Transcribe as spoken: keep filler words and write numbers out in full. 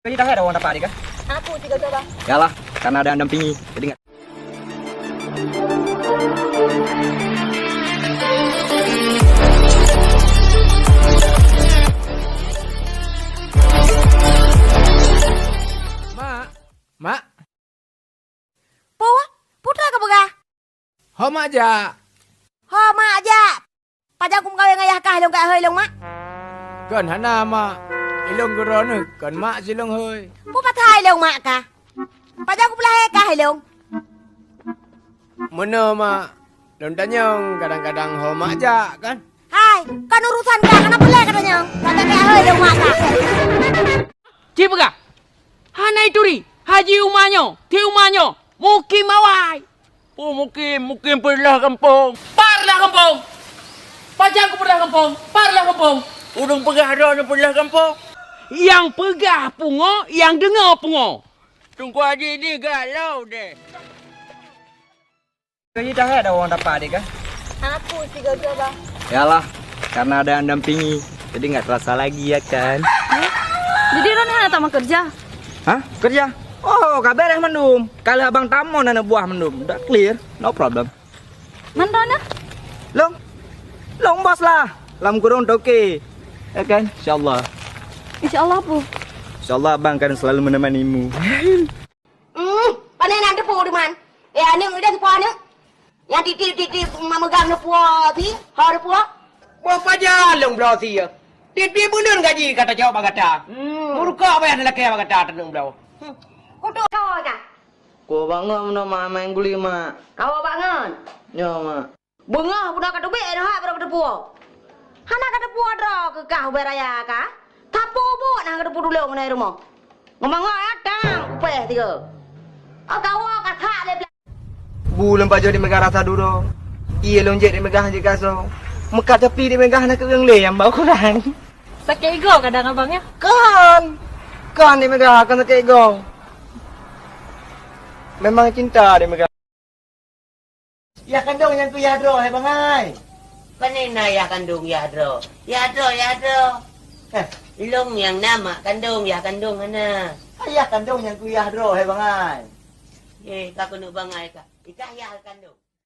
Jadi dah ada orang dapat adik kah? Aku tiga orang. Yalah, karena ada yang dampingi. Jadi nggak. Mak, mak. Po, putra ka peugah? Ho mak jak. Ho mak jak. Pajan kumeukawen ngon yah kah ilong ka hôi ilong mak? Kon hana mak. Ilong geuroe neuh kon mak silong hôi. Po pat hai ilong mak kah? Pajan kupeulahé kah ilong? Meunoe mak, lôn tanyong kadang-kadang ho mak jak kan? Hai, kon urusan kah, kana peulée ka tanyong. Pajan ka hôi ilong mak kah? Ci peugah, hana ituri, Haji Uma nyoe, Ti Uma nyoe, mukim awai. Oh, mukim, mukim peureulhah gampông. Peureulhah gampông. Pajan kupeureulhah gampông, peureulhah gampông. Ureuëng peugah droeneuh peureulhah gampông. Nyang peugah pungo, nyang deungoe pungo. Teungku Haji ni galau deh. Jadi dah ada orang dapat adik kah? Aku tiga orang, Bang. Yalah, karena ada yang dampingi, jadi nggak terasa lagi ya kan? Jadi Ron hana tamah kerja? Hah? Kerja? Oh, ka beres mandum. Kalau abang tamon anak buah mandum, dah clear, no problem. Man Ron dah? Long, long bos lah. Lam kurung toke. Ya kan? Insyaallah. Insyaallah apa? Insyaallah abang akan selalu menemanimu. Hmm, pane nan teupeu duman. Eh, aneuk udah teupeu aneuk. Nyang tiep-tiep tiep-tiep memegang neupeu si, ha neupeu. Boh pajan lôn bloe si ya. Tiep-tiep buleuen gaji ka tacok bak gata. Hmm. Meurukok payah talakée bak gata taneuk bloe. Hmm. Kutu kau ka. Ku bangon meunoe mak main guli mak. Kau bangon. Nyoe mak. Beungoh bunoe ka teubiet nyoe hai barô ka teupuwoe. Hana ka teupuwoe droe keu kah ubé raya ka? Tapu buet na ka teupu tulông ngon rumoh. Ngon mangoe ya tang upéh tiga. Oh kawoe ka that lé bla- Bu lôn pajoh di meugah rasa duroe. Ié lôn jeuet di meugah jeuet gasoe. Meukat capi di meugah na keueung lé nyang bak ukoran. Sakét igoe kadang abang ya? Kon. Kon di meugah kon sakét igoe. Memang cinta di meugah. Yah kandong nyang keu yah droe hai bangai. Pane na yah kandong yah droe? Yah droe, yah droe. Heh. Ilong nyang na mak kandong, yah kandong hana. Yah kandong nyang keu yah droe hai bangai. Eh, ka keuneuk bangai ka. Ikah yah kandong.